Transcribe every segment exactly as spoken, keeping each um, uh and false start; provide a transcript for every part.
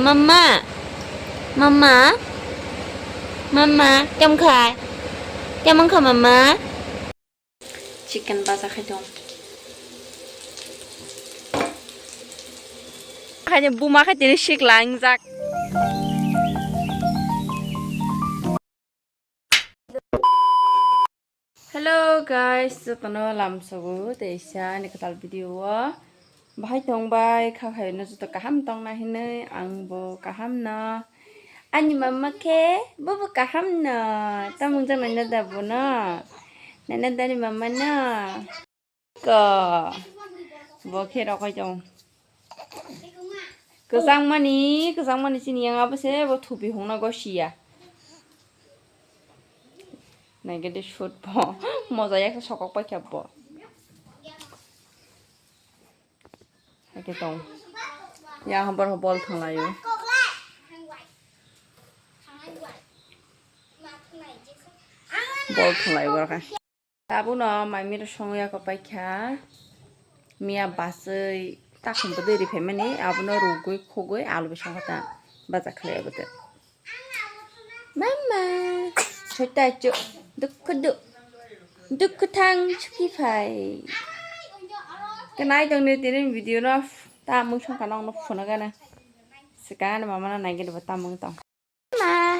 Mama, mama, mama, tamo khai, tamo wngkha mama? Chicken baja khai tong. Khai buma khai tini sik langjak. Hello guys, jotono lamsogo teisa ani kwtal video o. Bahai tong bai kha khaino joto kaham tong na hinwi ang bo kaham no. Ani mama khe bobo kaham no. Tamung jang naina da bono. Naina da ni mama no. Ko. Bo khe rokoi tong. Kwchangmani, kwchangmani chini yang abo se bo thupi hongna go siya. Naigede shoot bo. Moja yaksa sokok paikha bo. Ake tong. Ya hambar ho bol thanglayo. Bol thanglayo borok. Abono maimiro songya ko paikha. Miya basui takhum bodui ri phaimani abono rugui khugui alu bai songkha ta baja khlai abo te. Mama, sota chu dukhu du dukhu thang chuki phai. Kanai tongni tini video no ta mung songkha nokno phunukgana. Sikang ani mama no naigidi bo tamung tong. Mama,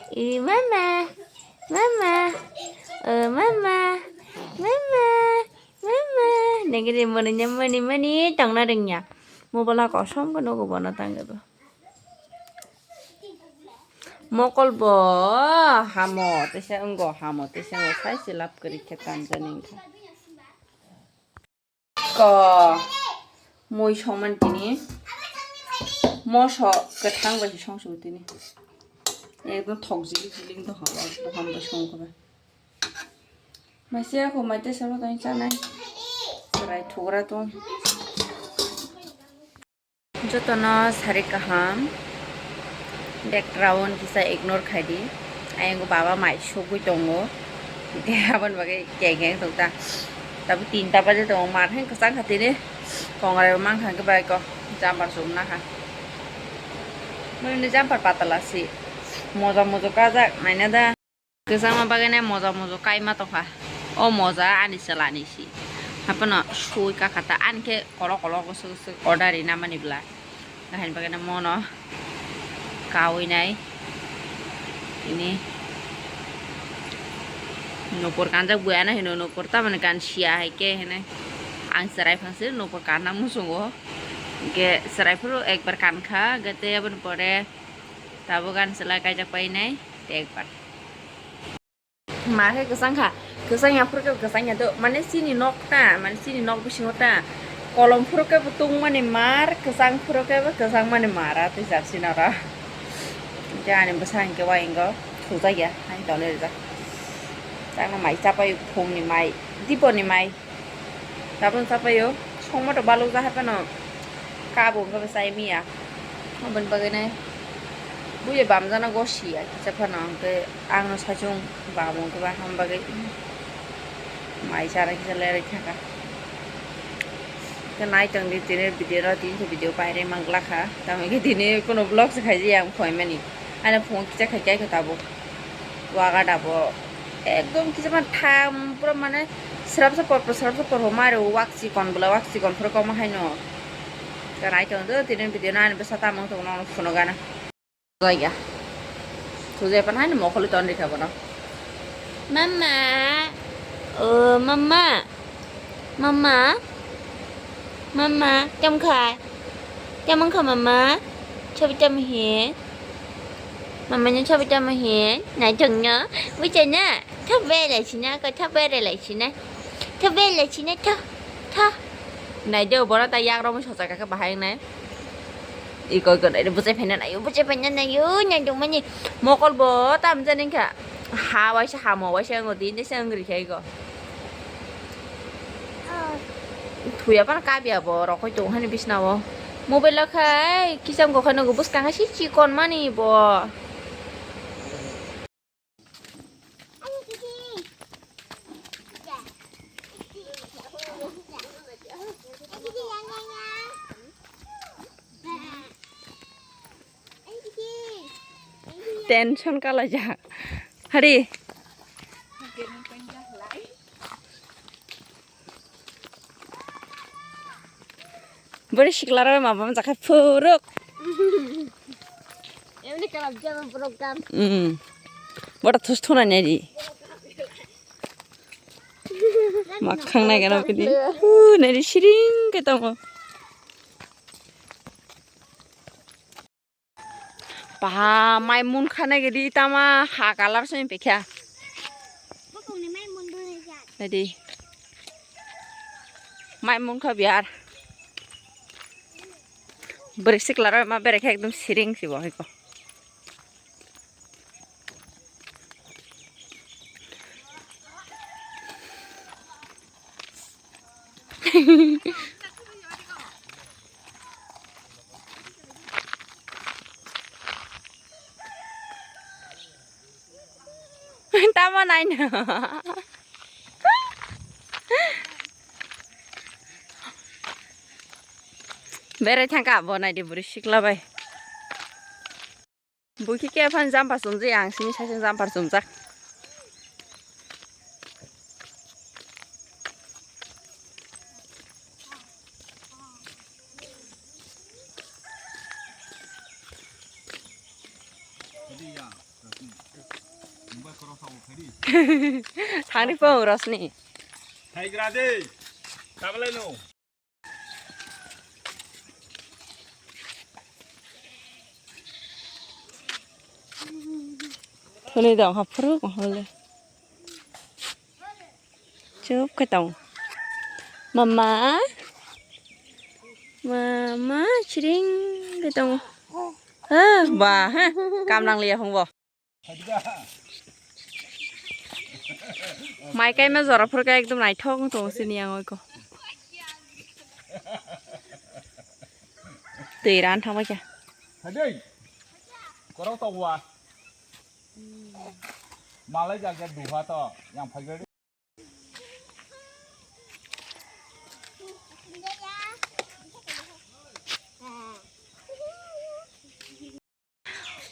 i mama, mama, o mama, mama, mama. Nengri mani nya mani mani tongna rengya. Mobile ha kosom ko nogo bono tanggo. Mokol bo hamo tesa wnggo, hamo tesa wnggo, sai se lab kwrwi khe tanjani wngkha. Ko mui songmani tini moso kwthang bai se song sugo tini. Ekdom thok jilik jilik wngtong ha, ekdom hambai song khe bai. Maise ako mai tesa bo tong chanai. Chwrai thugra tong. Jotono sari kaham. Background kisa ignore khaidi. Ayang baba mai sugui tongo. Hingke aboni bagwi keng keng tongta. Tabuk tinta baje tongo. Mar hwn kwchang kha tini. Kongrai bo mankha hwnkhe bai ko. Jambar sumna kha. Mui ni jambar patala si. Moja mojo kajak naina da. Kwchangma bagwi nai moja mojo kaima tongkha. O moja ani chwla ni si. Haphano sui kakha ta. Ani khe kolok kolok swk swk order ri namani bwla. Haini bagwi no mono kawi nai. Ini nupur kanjak buya no hino nupur tamani kan siya hai khe hino. Ang chwrai phang se nupur kanna muchungo. Hingke chwrai phuru ekbar kankha, hingke tei aboni pore tabuk ani chwla kaijak painai tei ekbar. Ma khe kwchang kha, kwchang ya phuru khe kwchang ya do, mane chini nok ta, mane chini nok bisingo ta, kolom phuru khe bo tungmani mar, kwchang phuru khe bo kwchangmani mar, a twi jak sina oro. Hingke ani bwsa hingke wa ingo thujak ya, ani tole rijak. Chakno mai chapai, phungni mai, diponi mai. Tabuk chapaio, songma to balok ja haphano, kabo wngkha bo chai miya. Aboni bagwi nai, buya bamjana gosi ya, kisa phano, hwnkhe ang no saichung bam wngkhe ba, ham bagwi mai chana kisa lerwi thangkha. Khe nai tongdi tini video no, tini khe video pairwi manglakha, tamo khe tini kuno vlog se khaijaya ang phoimani, ani phungo kisa khaikha khe tabuk. Waga dabo ekdom kisa man tham pura mane srapsa por por srapsa por por mari wak chikon bwla wak chikon pura koma haino. Kanai tong do tini video nani bwsa tamung tong no phuno gana. Jaya. Tujai pan haino mokol ton rikha bono. Mama. O mama. Mama. Mama, tamo khai? Tamo wngkha mama? Chabi tamo he? Mama no chabi tamo he? Nai tong no? Bucha na? Tha bere lai sina ko, tha bere lai sina. Tha bere lai sina, tha, tha. Nai do, bora ta yak romwi sochaka khe bahai wngnai. Iko iko nai do, buchai phaina nai o, buchai phaina nai o, nai tong mani. Mokol bo tam jani kha. Ha waisa, hamo waisa wngo, din de se wngri kha iko. Thuya pan kabya bo rokoi tong hani bisna o. Mobile o khai kisam go khano go bwskang si chikon mani bo. tension kalaijak. Hari. Bwrwi sikla rok ma bam jakhai phuruk. Emni kalap jama program. Hmm. Bota thus thuna neri. Makhang nai gana kidi. Uh, neri siring ke tongo. Paha mai munkha nai gidi tama ha colour soi pekha. Bokongni mai mun bo nai jak. Nadi. Mai munkha biar. Bwrwi sikla rok ma berekhe ekdom siring sibo haiko. Tamo naino. Berai thangkha abo naidi bwrwi sikla bai. Buikhe khe phano jumper chumjak, ang simi saichung jumper chumjak. Thangri phung Rosni. Thaigra de. Tabalaino. Hwnwi dong haphuru hole. Chup khe tong. Mama. Mama chiring khe tong. Ah, ba, ha. Kam nang liya phung bo. Mai kaima jora phuru khe ekdom naithok wng tongo chini yang oiko. Twi ran thangbai kha. Thadei. Korok tok wa. Malai jaga duha to yang phai.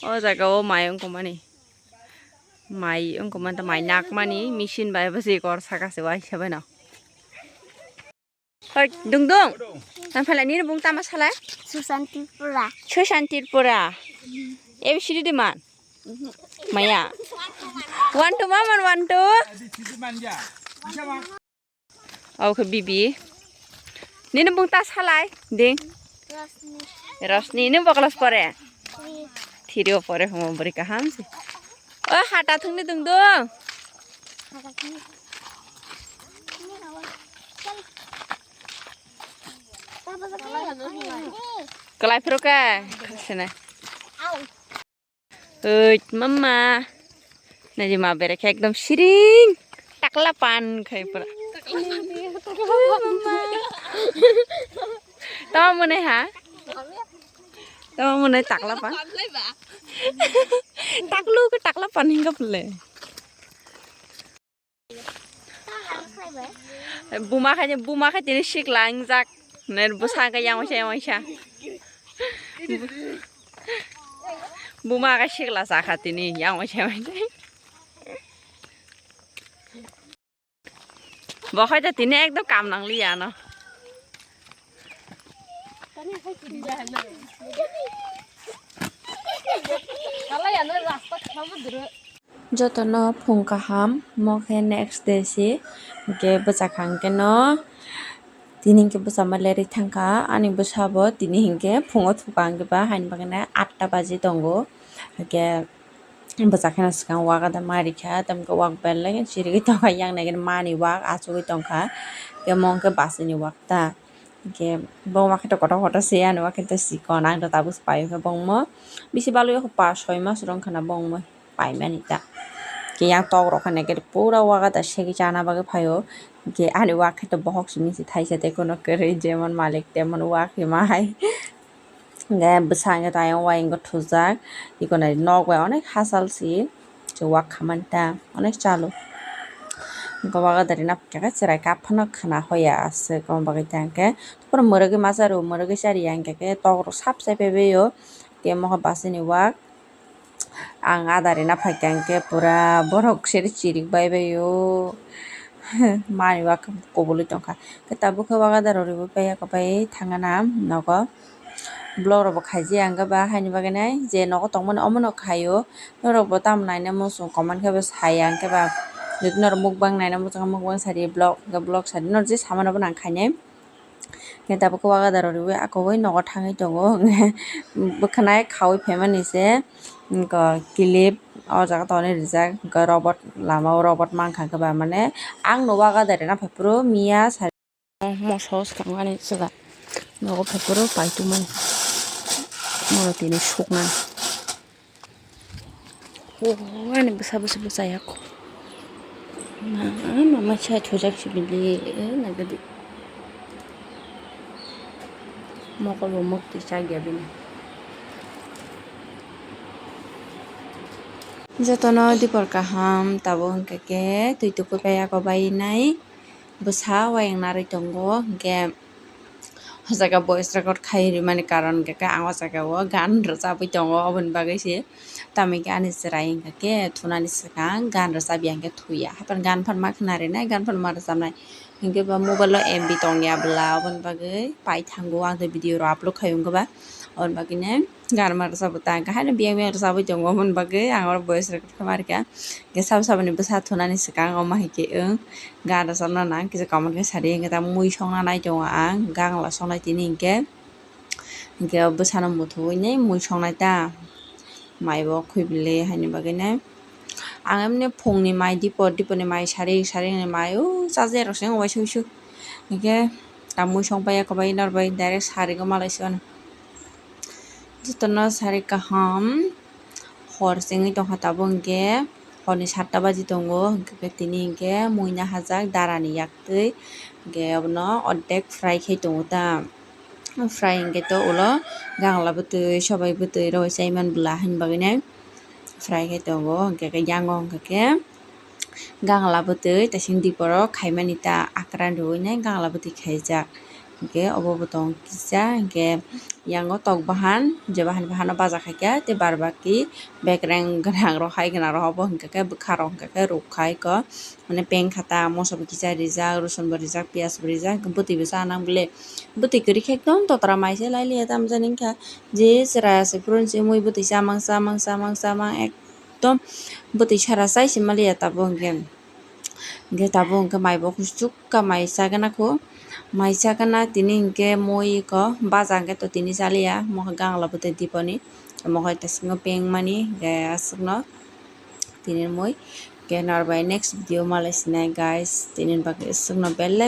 O jaga o mai wngkukmani. Mai wngkukmani ta mai nakmani machine bai bwswi kor saka se waisa baino. Hoi, dungdung. Tang phala nini bung tama salai? Susan Tripura. Susan Tripura. A B C D di man? Maya. One two man, one two. Oke, bibi. Nini bung ta salai? Ding. Rosni. Rosni, nini bo class pore? Three. Three o pore, homo bwrwi kaham se. O, hata thungni dungdung. Kalai phuru khe, khasene. Oi, mama. Naji ma bere khe ekdom siring. Takla pan khai pura. Tama mone ha? Tama mone takla pan? Taklu ke takla pan hingga pule. Buma khai, buma khai tini sikla wngjak. Ner bwsa khe yang waisa, yang waisa. Buma khe sikla cha kha tini yang waisa, yang waisa. Bo khai to tini ekdom kam nang liya no. Jotono phung kaham, mo khe next day se, hwnkhe bwchak kha hwnkhe no, tini hwnkhe bwsa ma lerwi thangkha, ani bwsa bo tini hwnkhe phungo thuka hwnkhe ba, haini bagwi atta baji tongo, hwnkhe bwchak kheno swkang wak ada ma rikha, tamo khe wak belai chirigwi tongkha, yang nai mani wak achugwi tongkha, hwnkhe mo hwnkhe bachini wak ta. Hwnkhe bo wakhe to kotor kotor se, ani wakhe to chikon, ang to tabuk se paiyokhe bongmo bisi balwi o khe pas soi mas rok wngkha na bongmo paimani ta. Hwnkhe yang tok rok khe naikhe pura wak ada segwi chana bagwi phaio. Hwnkhe ani wakhe to bohok simi se thaisa tei kono kwrwi, jemon malik temon wak hima hai. Hwnkhe bwsa hwnkhe tayung uaingo thujak, ikonai nok bai onek hachal se. Khe wak khamani ta onek chalo. Hwnkhe wak adari napkhe khe chwrai kap phano khna hoya aswk, omo bagwi ta hwnkhe pura mwrwgwi masa rw, mwrwgwi chariya hwnkhe khe tok rok sap chai paibai o. Tei omo khe bachini wak, Ang ada rina phaikha hwnkhe pura borok seri chirik bai bai o. Mani wak kubului tongkha. Khe tabuk khe wak ada rw rwui pai ya khe pai thangana nogo. Vlog rok bo khaijaya hwnkhe ba haini bagwi nai je nogo tongmani omono khaio. Norok bo tamo naina muchung comment khe bo saya hwnkhe ba. Jodi norok mukbang naina muchung mukbang sadi vlog hwnkhe vlog sadi norok je samano bono ang khainai. Hwnkhe tabuk khe wak ada rw rwui akwui nogo thangwi tongo. Bwkhwnai khaui phaimani se wngkha clip o jaga tonwi rijak, wngkha robot lama o robot mankha hwnkhe ba mane ang no wak ada rina phaiphuru miya sa. Moso swkang ani swkang nogo phaiphuru paitwmani mono tini suknani. O ani bwsa bwsa bwsa yak. Ma mama cha thujak si bili nagadi. Mokol bo mukti chagya bini. Jotono dipor kaham tabuk hwnkhe khe twi tukui pai ako bai nai. Bwsa wayang narwi tongo, hwnkhe o jaga voice record khai rimani karon hwnkhe ang o jaga o gan rwchabwi tongo, oboni bagwi se. Tamo hwnkhe ani chwrai hwnkhe thunani swkang gan rwchabya hwnkhe thuya, haphano gan phan ma khna rinai, gan phan ma rwchabnai, hwnkhe ba mobile o M B tongya bwla, oboni bagwi pai thango ang tei video rok upload khai wngkhe ba, oboni bagwi nai. Gan ma rwchapwi ta hwnkhe haino biyang biyang rwchabwi tongo, aboni bagwi ang oro voice record khe ma rwkha. Hwnkhe sabo saboni bwsa thunani swkang omo hai khe wng gan rwchapna nang kisa comment khe sadi hwnkhe ta mui songna nai tongo ang, gangla songnai tini hwnkhe. Hwnkhe o bwsano muthubui nai mui songnai ta mai bo khwi bwlwi haini bagwi nai. Ang emni phungni mai dipo, diponi mai sari sari ni mai o chajakya rok se wng uaisa uisu. Hwnkhe ta mui song pai ya kwbai nor bai direct sari go malai se mano. Jotono sari kaham hor chengwi tongkha tabuk hwnkhe horni satta baji tongo hwnkhe tini hwnkhe mui nahajak darani yaktwi hwnkhe obono ordek fry khai tongo ta fry hwnkhe to ulo gangla bwtwi sobai bwtwi rw chaiman bwla hinwi bagwi nai fry khai tongo hwnkhe yango hwnkhe khe. Gangla bwtwi taising diporo khaimani ta akran rwui nai gangla bwtwi khaijak. Hwnkhe obo bo tong kisa, hwnkhe yango tok bahan, je bahan bahan no baja khaikha, tei bar baki bekreng gwnang rok hai gwnang rok obo hwnkhe khe bwkha rok hwnkhe khe rukkhai kho, mane peng kha ta moso bo kisa rijak, rosun bo rijak, piyaj bo rijak, bwtwi bo chanang bwle, bwtwi kwrwi khe ekdom totra mai se lai liya tamo jani wngkha, je chwrai aswk phuru se mui bwtwi chamang chamang chamang chamang ek. Ekdom bwtwi sara chai se maliya tabuk hwnkhe. Hwnkhe tabuk hwnkhe mai bo kuchuk kha mai chagana kho. Mai chagana tini hwnkhe mui kho baja hwnkhe to tini chaliya. Omo khe gangla bwtwi diponi. Omo khe tei swngo peng mani hwnkhe aswkno tini mui. Hwnkhe norbai next video malai sinai guys. Tini bagwi aswkno belai.